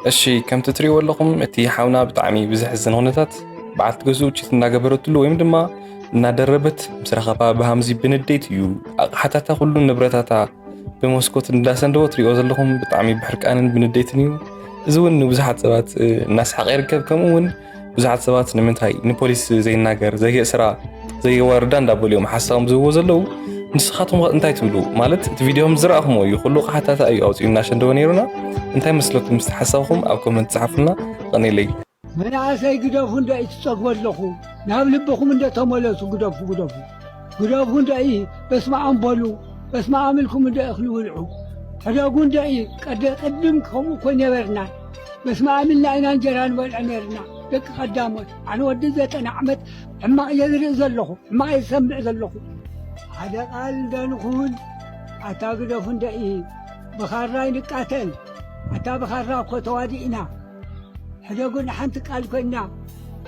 እሺ፣ ከምቲ ትሪእዎ ኣለኹም፣ እቲ ሓውና ብጣዕሚ ብዘሕዝን ኩነታት በዓልቲ ገዝኡ ቺት እናገበረትሉ ወይም ድማ እናደረበት ምስ ረኸባ ብሃምዚ ብንዴት እዩ ኣቕሓታታ ኩሉ ንብረታታ ብመስኮት እንዳሰንደወ ትሪእዎ ዘለኹም። ብጣዕሚ ብሕርቃንን ብንዴትን እዩ። እዚ እውን ንብዙሓት ሰባት እናስሓቐ ይርከብ። ከምኡ እውን ብዙሓት ሰባት ንምንታይ ንፖሊስ ዘይናገር ዘይእስራ ዘይዋርዳ እንዳበሉ እዮም ሓሳቦም ዝህብዎ ዘለዉ። ንስኻትኩም እንታይ ትብሉ? ማለት እቲ ቪድዮም ዝረኣኹሞ እዩ፣ ኩሉ ቃሕታታ እዩ ኣውፅኡ እናሸንደወ ነይሩና። እንታይ መስለኩም? ምስቲ ሓሳብኩም ኣብ ኮመንት ጸሓፉልና። ቐኒለይ። መናእሰይ ግደፉ እንዶ እዩ ትጸግቡ ኣለኹ ናብ ልብኹም እንዶ ተመለሱ ግደፉ ግደፉ ግደፉ እንዶ እዩ በስመኣም በሉ በስመኣም ኢልኩም እንዶ እኽሊ ብልዑ ሕደጉ እንዶ እዩ ቀደ ቅድም ከምኡ እኮ ነበርና በስመኣም ኢልና ኢና እንጀራ ንበልዕ ነርና ደቂ ቀዳሞት ኣነ ወዲ ዘጠና ዓመት ሕማቕ እየ ዝርኢ ዘለኹ ሕማቕ እየ ዝሰምዕ ዘለኹ ሓደ ቃል እንዶ ንኹን ኣታ ግደፉ እንዶ እዩ ብኻራ ይንቃተል ኣታ ብኻራ እኮ ተዋዲእና ሕደጉ ንሓንቲ ቃል ኮይና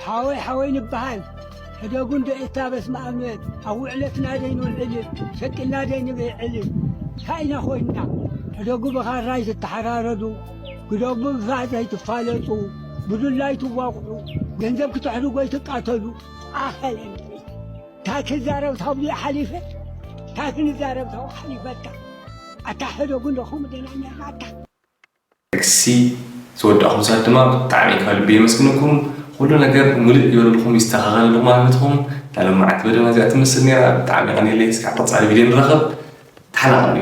ሓወይ ሓወይ ንበሃል ሕደጉ እንዶ እታ በስመ ኣብ ንበል ኣብ ውዕለትና ደይ ንውዕል ሸቂልና ደይ ንብዕል እንታይ ኢና ኮይንና ሕደጉ ብኻራ ኣይትተሓራረዱ ግደጉ ብፋዕ ዘይትፋለጡ ብዱላ ኣይትዋቕዑ ገንዘብ ክተሕድጉ ኣይትቃተሉ ኣኸለ እንታይ ክዛረብ ታብዚ ሓሊፈ እንታይ ክንዛረብ ታው ሓሊፈታ ኣታ ሕደጉ እንዶ ከምኡ ደና ነርና ኣታ ጥቅሲ ዝወዳእኹም ሰባት ድማ ብጣዕሚ ካብ ልቢ የመስግነኩም። ኩሉ ነገር ሙልእ ይበለልኩም ይስተኻኸለልኩም ኣብ ህይወትኩም። እታ ሎማዓንቲ መደብና እዚኣ ትመስል ነይራ። ብጣዕሚ የቐንየለይ። እስካብ ቀፃሊ ቪድዮ ንራኸብ። ተሓናቐሉ።